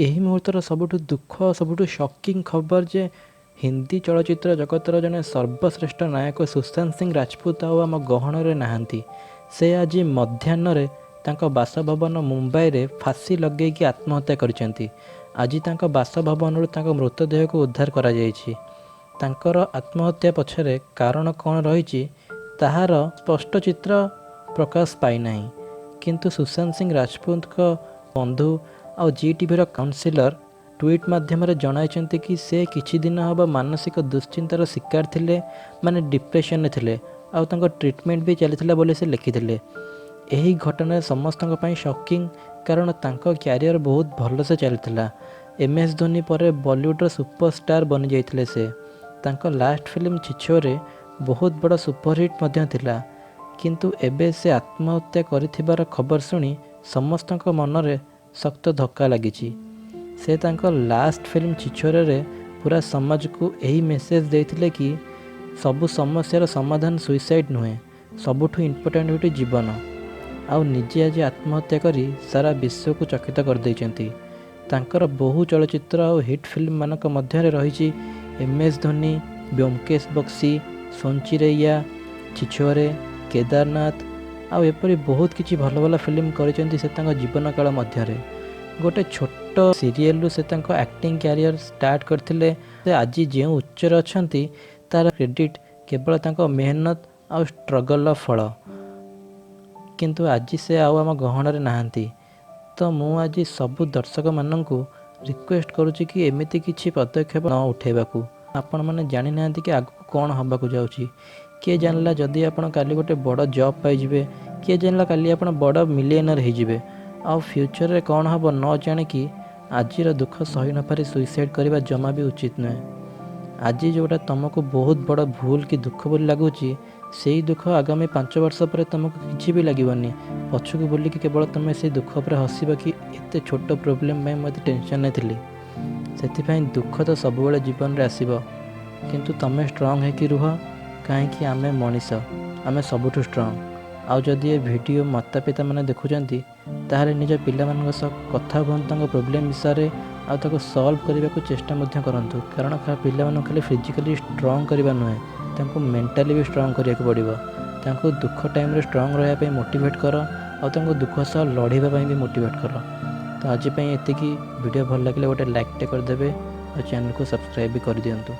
ଏହି ମୁହୂର୍ତ୍ତର ସବୁଠୁ ଦୁଃଖ, ସବୁଠୁ ସକିଂ ଖବର ଯେ ହିନ୍ଦୀ ଚଳଚ୍ଚିତ୍ର ଜଗତର ଜଣେ ସର୍ବଶ୍ରେଷ୍ଠ ନାୟକ ସୁଶାନ୍ତ ସିଂ ରାଜପୁତ ଆଉ ଆମ ଗହଣରେ ନାହାନ୍ତି। ସେ ଆଜି ମଧ୍ୟାହ୍ନରେ ତାଙ୍କ ବାସଭବନ ମୁମ୍ବାଇରେ ଫାଶୀ ଲଗେଇକି ଆତ୍ମହତ୍ୟା କରିଛନ୍ତି। ଆଜି ତାଙ୍କ ବାସଭବନରୁ ତାଙ୍କ ମୃତଦେହକୁ ଉଦ୍ଧାର କରାଯାଇଛି। ତାଙ୍କର ଆତ୍ମହତ୍ୟା ପଛରେ କାରଣ କ'ଣ ରହିଛି, ତାହାର ସ୍ପଷ୍ଟ ଚିତ୍ର ପ୍ରକାଶ ପାଇନାହିଁ। କିନ୍ତୁ ସୁଶାନ୍ତ ସିଂ ରାଜପୁତଙ୍କ ବନ୍ଧୁ ଆଉ ଜି ଟିଭିର କାଉନସିଲର ଟ୍ୱିଟ୍ ମାଧ୍ୟମରେ ଜଣାଇଛନ୍ତି କି ସେ କିଛି ଦିନ ହେବ ମାନସିକ ଦୁଶ୍ଚିନ୍ତାର ଶିକାର ଥିଲେ, ମାନେ ଡିପ୍ରେସନରେ ଥିଲେ, ଆଉ ତାଙ୍କ ଟ୍ରିଟମେଣ୍ଟ ବି ଚାଲିଥିଲା ବୋଲି ସେ ଲେଖିଥିଲେ। ଏହି ଘଟଣା ସମସ୍ତଙ୍କ ପାଇଁ ସକିଂ, କାରଣ ତାଙ୍କ କ୍ୟାରିୟର ବହୁତ ଭଲସେ ଚାଲିଥିଲା। ଏମ୍ ଏସ୍ ଧୋନି ପରେ ବଲିଉଡ଼ର ସୁପରଷ୍ଟାର ବନିଯାଇଥିଲେ ସେ। ତାଙ୍କ ଲାଷ୍ଟ ଫିଲ୍ମ ଛିଛୋରେ ବହୁତ ବଡ଼ ସୁପରହିଟ୍ ମଧ୍ୟ ଥିଲା। କିନ୍ତୁ ଏବେ ସେ ଆତ୍ମହତ୍ୟା କରିଥିବାର ଖବର ଶୁଣି ସମସ୍ତଙ୍କ ମନରେ ଶକ୍ତ ଧକ୍କା ଲାଗିଛି। ସେ ତାଙ୍କ ଲାଷ୍ଟ ଫିଲ୍ମ ଛିଛୋରରେ ପୁରା ସମାଜକୁ ଏହି ମେସେଜ ଦେଇଥିଲେ କି ସବୁ ସମସ୍ୟାର ସମାଧାନ ସୁଇସାଇଡ଼ ନୁହେଁ, ସବୁଠୁ ଇମ୍ପୋର୍ଟାଣ୍ଟ ହେଉଛି ଜୀବନ। ଆଉ ନିଜେ ଆଜି ଆତ୍ମହତ୍ୟା କରି ସାରା ବିଶ୍ୱକୁ ଚକିତ କରିଦେଇଛନ୍ତି। ତାଙ୍କର ବହୁ ଚଳଚ୍ଚିତ୍ର ଆଉ ହିଟ୍ ଫିଲ୍ମମାନଙ୍କ ମଧ୍ୟରେ ରହିଛି ଏମ୍ ଏସ୍ ଧୋନି, ବ୍ୟୋମକେଶ ବକ୍ସି, ସୋନଚିରେଇୟା, ଛିଛୋରେ, କେଦାରନାଥ ଆଉ ଏପରି ବହୁତ କିଛି ଭଲ ଭଲ ଫିଲ୍ମ କରିଛନ୍ତି ସେ ତାଙ୍କ ଜୀବନକାଳ ମଧ୍ୟରେ। ଗୋଟେ ଛୋଟ ସିରିଏଲରୁ ସେ ତାଙ୍କ ଆକ୍ଟିଂ କ୍ୟାରିୟର ଷ୍ଟାର୍ଟ କରିଥିଲେ। ସେ ଆଜି ଯେଉଁ ଉଚ୍ଚରେ ଅଛନ୍ତି, ତା'ର କ୍ରେଡ଼ିଟ୍ କେବଳ ତାଙ୍କ ମେହନତ ଆଉ ଷ୍ଟ୍ରଗଲର ଫଳ। କିନ୍ତୁ ଆଜି ସେ ଆଉ ଆମ ଗହଣରେ ନାହାନ୍ତି। ତ ମୁଁ ଆଜି ସବୁ ଦର୍ଶକମାନଙ୍କୁ ରିକ୍ୱେଷ୍ଟ କରୁଛି କି ଏମିତି କିଛି ପଦକ୍ଷେପ ନ ଉଠାଇବାକୁ। ଆପଣମାନେ ଜାଣିନାହାନ୍ତି କି ଆଗକୁ କ'ଣ ହେବାକୁ ଯାଉଛି। କିଏ ଜାଣିଲା, ଯଦି ଆପଣ କାଲି ଗୋଟେ ବଡ଼ ଜବ୍ ପାଇଯିବେ? କିଏ ଜାଣିଲା, କାଲି ଆପଣ ବଡ଼ ମିଲିୟନର ହେଇଯିବେ? ଆଉ ଫ୍ୟୁଚରରେ କ'ଣ ହେବ ନ ଜାଣିକି ଆଜିର ଦୁଃଖ ସହି ନପାରି ସୁଇସାଇଡ଼ କରିବା ଜମା ବି ଉଚିତ ନୁହେଁ। ଆଜି ଯେଉଁଟା ତୁମକୁ ବହୁତ ବଡ଼ ଭୁଲ କି ଦୁଃଖ ବୋଲି ଲାଗୁଛି, ସେଇ ଦୁଃଖ ଆଗାମୀ 5 ବର୍ଷ ପରେ ତୁମକୁ କିଛି ବି ଲାଗିବନି। ପଛକୁ ବୁଲିକି କେବଳ ତୁମେ ସେଇ ଦୁଃଖ ଉପରେ ହସିବ କି ଏତେ ଛୋଟ ପ୍ରୋବ୍ଲେମ୍ ପାଇଁ ମୁଁ ଏତେ ଟେନସନରେ ଥିଲି। ସେଥିପାଇଁ ଦୁଃଖ ତ ସବୁବେଳେ ଜୀବନରେ ଆସିବ, କିନ୍ତୁ ତୁମେ ଷ୍ଟ୍ରଙ୍ଗ ହେଇକି ରୁହ, କାହିଁକି ଆମେ ମଣିଷ, ଆମେ ସବୁଠୁ ଷ୍ଟ୍ରଙ୍ଗ। ଆଉ ଯଦି ଏ ଭିଡ଼ିଓ ମାତା ପିତାମାନେ ଦେଖୁଛନ୍ତି, ତାହେଲେ ନିଜ ପିଲାମାନଙ୍କ ସହ କଥା ହୁଅନ୍ତୁ ତାଙ୍କ ପ୍ରୋବ୍ଲେମ୍ ବିଷୟରେ ଆଉ ତାକୁ ସଲ୍ଭ କରିବାକୁ ଚେଷ୍ଟା ମଧ୍ୟ କରନ୍ତୁ। କାରଣ ପିଲାମାନଙ୍କୁ ଖାଲି ଫିଜିକାଲି ଷ୍ଟ୍ରଙ୍ଗ କରିବା ନୁହେଁ, ତାଙ୍କୁ ମେଣ୍ଟାଲି ବି ଷ୍ଟ୍ରଙ୍ଗ କରିବାକୁ ପଡ଼ିବ। ତାଙ୍କୁ ଦୁଃଖ ଟାଇମ୍ରେ ଷ୍ଟ୍ରଙ୍ଗ ରହିବା ପାଇଁ ମୋଟିଭେଟ୍ କର ଆଉ ତାଙ୍କୁ ଦୁଃଖ ସହ ଲଢ଼ିବା ପାଇଁ ବି ମୋଟିଭେଟ୍ କର। ତ ଆଜି ପାଇଁ ଏତିକି। ଭିଡ଼ିଓ ଭଲ ଲାଗିଲେ ଗୋଟେ ଲାଇକ୍ଟେ କରିଦେବେ ଆଉ ଚ୍ୟାନେଲକୁ ସବସ୍କ୍ରାଇବ୍ ବି କରିଦିଅନ୍ତୁ।